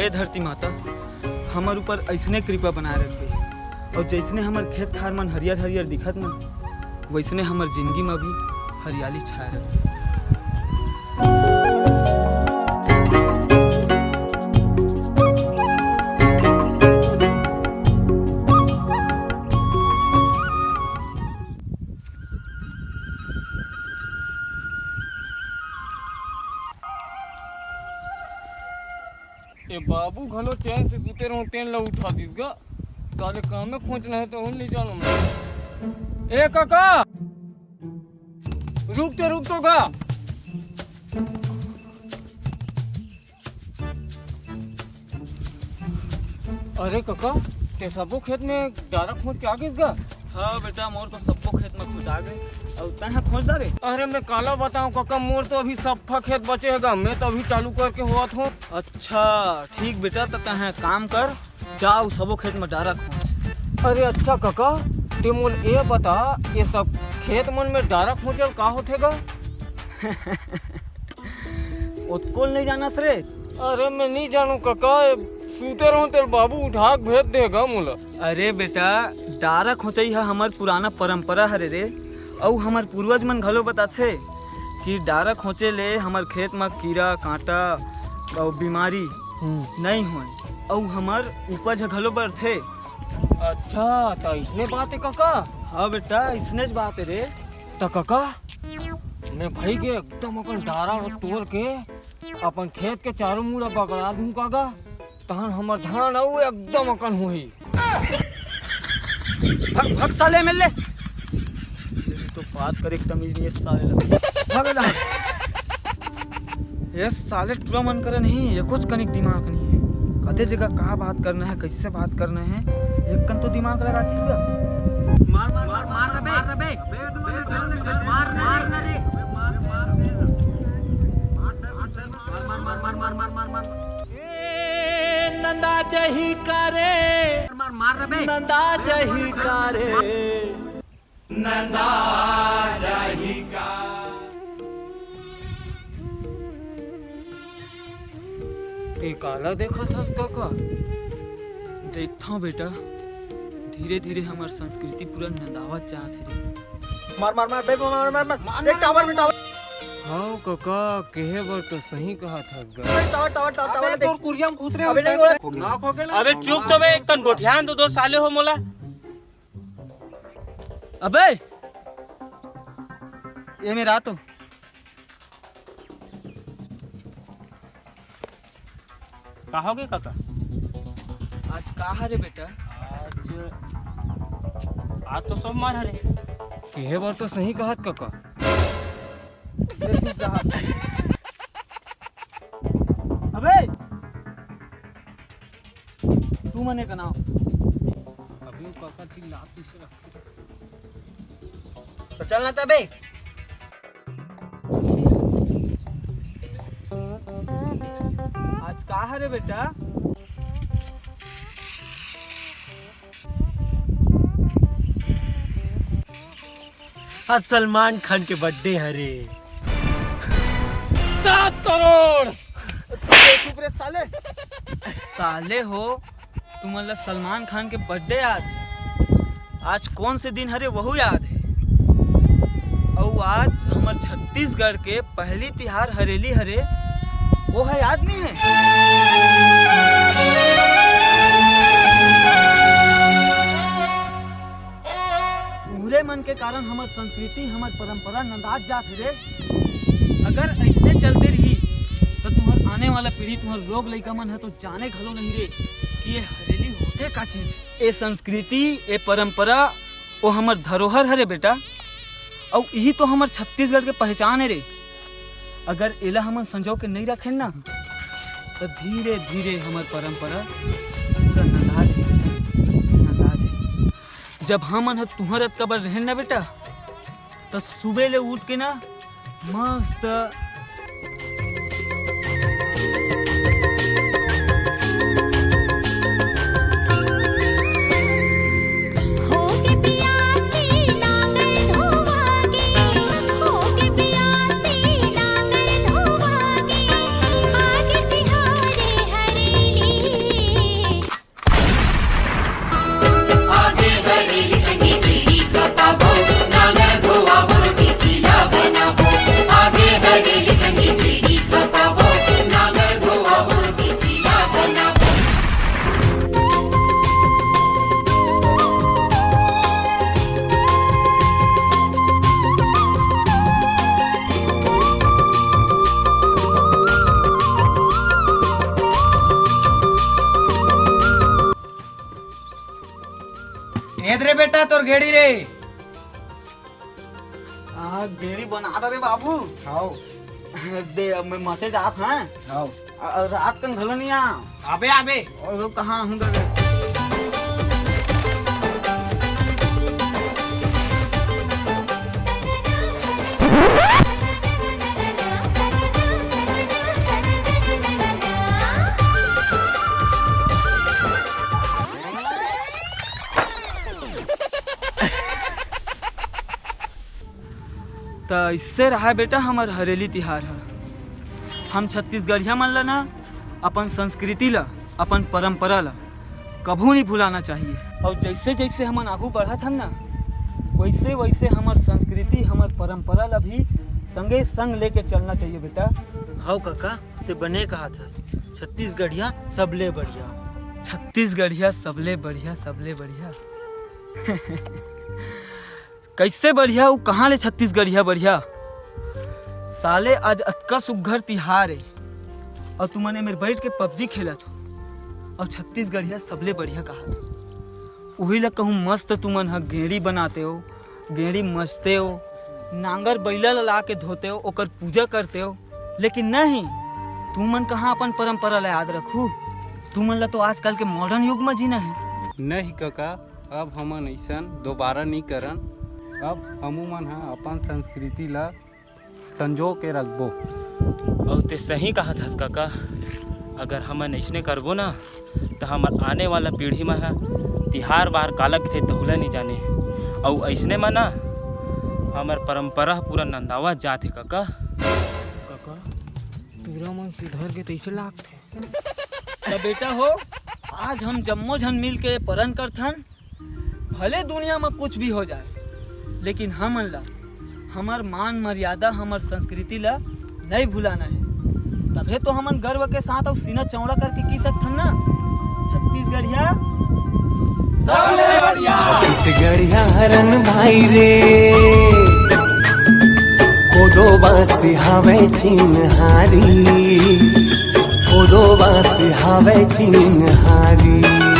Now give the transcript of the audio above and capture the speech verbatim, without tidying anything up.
हे धरती माता, हमर ऊपर अइसने कृपा बनाए रखबे, अउ जइसने हमर खेत खार मन हरियर हरियर दिखत ना, वइसने हमर जिंदगी म भी हरियाली छाए रखबे। ए बाबू घलो चैन से सुते रहो, तेन ला उठा दिस गा। साले कामे खोजना हे तो उन ले जानो मैं। ए काका, रुक तो, रुक तो गा। अरे काका, ते सबो खेत में डारा खोंच के आ गेस गा? हाँ बेटा, मोर तो सब्बो खेत में खोंच आ गे। अउ तैं ह खोंच डारे? अरे मैं काला बताऊं काका, मोर तो अभी सफ्फा खेत बचे हे गा, मैं तो अभी चालू करके होवत हूँ। अच्छा, ठीक बेटा, त तैं ह काम कर, जा अउ सबो खेत में डारा खोंच। अरे अच्छा काका, ते मोल ए बता, ये सब खेत मन में डारा खोंचल का होथे गा? ओतकोल नहीं जानस रे? अरे मैं नहीं जानू काका, ए सूते रहूं तेल बाबू उठा के भेज देगा मोला। अरे बेटा, डारा खोंचई ह हमर पुराना परंपरा हरे रे, अउ हमर पूर्वज मन घलो बताथे कि डारा खोंचे ले हमर खेत म कीरा कांटा अउ बीमारी हम्म। नहीं होय, अउ हमर उपज ह घलो बढ़थे। अच्छा, त इसने बात हे काका? हाँ बेटा, इसने ज बात हे रे। त काका, मैं भाई के एकदम अपन डारा तोड़ के अपन खेत के चारों मुड़ा बगरा दूं काका, तहन हमर धान अउ एकदम अकन होही। भग, भग साले एम एल ए। ये तो बात करे के तमीज नहीं है साले ला। भग ना। ये साले टुरा मन करे नहीं, ये कुछ कनिक दिमाग नहीं है। कते जगह का बात करना है, कैसे बात करना है, एक कन तो दिमाग लगाती है। मार, मार, मार, मार रे बे। मार, मार ना रे। मार, मार, मार, मार। ए, नंदा जही का रे। मार, मार रे बे। नंदा जही का रे। नंदा जही का। ए काला देखत हस काका? देखथंव बेटा, धीरे-धीरे हमर संस्कृति पूरा नंदावत जात हे रे। मार, मार, मार, बे, मार, मार, मार, मार। देख, टावर में टावर। हव कका, केहे बर तो सही कहत हस गा। टावर, टावर, टावर, अबे, टावर, देख। तोर कुरिया में घुस रे अबे, नहीं, ओला। अबे, चुप तो बे, एक कन गोठियान तो दो साले हो मोला। अबे, ये मेरा तो। का होगे काका? आज का हरे बेटा? आज, आज तो सोमवार हरे। केहे बर तो सही कहत काका। अबे! तू मने का नाव। अभी वो काका चिल्लात इसे रख। तो चलना तबे। आज का हरे बेटा? आज सलमान खान के बर्थडे हरे। सात करोड़। चुप रे साले। साले हो, तुमन ला सलमान खान के बर्थडे याद? आज कौन से दिन हरे, वहू याद हे। अउ आज हमर छत्तीसगढ़ के पहली तिहार हरेली हरे, वो ह याद नहीं हे? उहरे मन के कारण हमर संस्कृति, हमर परंपरा नंदात जात हे रे। अगर अइसने चलते रही, त तुहर आने वाला पीढ़ी, तुहर लोग लइका मन ह तो जाने घलो नहीं रे कि ये हरेली होथे का चीज। ए संस्कृति, ए परंपरा, ओ हमर धरोहर हरे बेटा, अउ इही तो हमर छत्तीसगढ़ के पहचान हे रे। अगर एला हमन संजो के नहीं रखेन ना, त धीरे-धीरे हमर परंपरा पूरा नंदा जाही बेटा, नंदा जाही। जब हमन ह तुहर अतका बर रहेन ना बेटा, त सुबह ले उठ के ना मस्त होके पियासी नांगर धोवागे, होके पियासी नांगर धोवागे, आगे तिहारे हरेली तोर गेड़ी रे। आ, गेड़ी बना दे रे बाबू। हाव। दे, अब मैं मचे जात हँव। हाव। अ, अ, रात कन घलो नहीं आ। आबे, आबे। अउ कहाँ हूँ दे? त इससे रहा बेटा हमर हरेली तिहार ह। हम छत्तीसगढ़िया मन ल ना अपन संस्कृति ल, अपन परंपरा ल कभू नहीं भुलाना चाहिए। अउ जैसे जैसे हमन आगू बढ़त हन ना, वैसे वैसे हमर संस्कृति, हमर परंपरा ल भी संगे संग लेके चलना चाहिए बेटा। हव कका, ते बने कहत हस, छत्तीसगढ़िया सबले बढ़िया। छत्तीसगढ़िया सबले बढ़िया, सबले बढ़िया। कैसे बढ़िया? उ कहाँ ले छत्तीसगढ़िया बढ़िया? साले, आज अतका सुग्घर तिहार हे अउ तुमन एमेर बैठ के पबजी खेलत हो अउ छत्तीसगढ़िया सबले बढ़िया कहत हो। उही ला कहूँ, मस्त तुमन ह गेड़ी बनाते हो, गेड़ी मचते हो, नांगर बइला ला ला के धोते हो, ओकर पूजा करते हो, लेकिन नहीं, तुमन कहाँ अपन परंपरा ला याद रखू? तुमन ला तो आजकल के मॉडर्न युग म जीना हे। नहीं कका, अब हमन अइसन दोबारा नइ करन। अब हमू मन ह अपन संस्कृति ला संजो के रखबो। अउ ते सही कहत हस कका, अगर हमन अइसने करबो ना, त हमर आने वाला पीढ़ी मन ह तिहार बार काला कथे तहू ला नइ जाने। अउ अइसने म ना हमर परंपरा ह पूरा नंदावत जात हे कका। कका, टूरा मन सुधर के तइसे लागथे। त बेटा हो, आज हम जम्मो झन मिल के परन करथन, भले दुनिया म कुछ भी हो जाए, लेकिन हमन ला हमर मान मर्यादा, हमर संस्कृति ला नइ भुलाना हे। तभे तो हमन गर्व के साथ अउ सीना चौड़ा करके कहि सकथन ना, छत्तीसगढ़िया सबले बढ़िया। छत्तीसगढ़िया हरन भाई रे, कोदो बांस हावय चिन्हारी, कोदो बांस हावय चिन्हारी।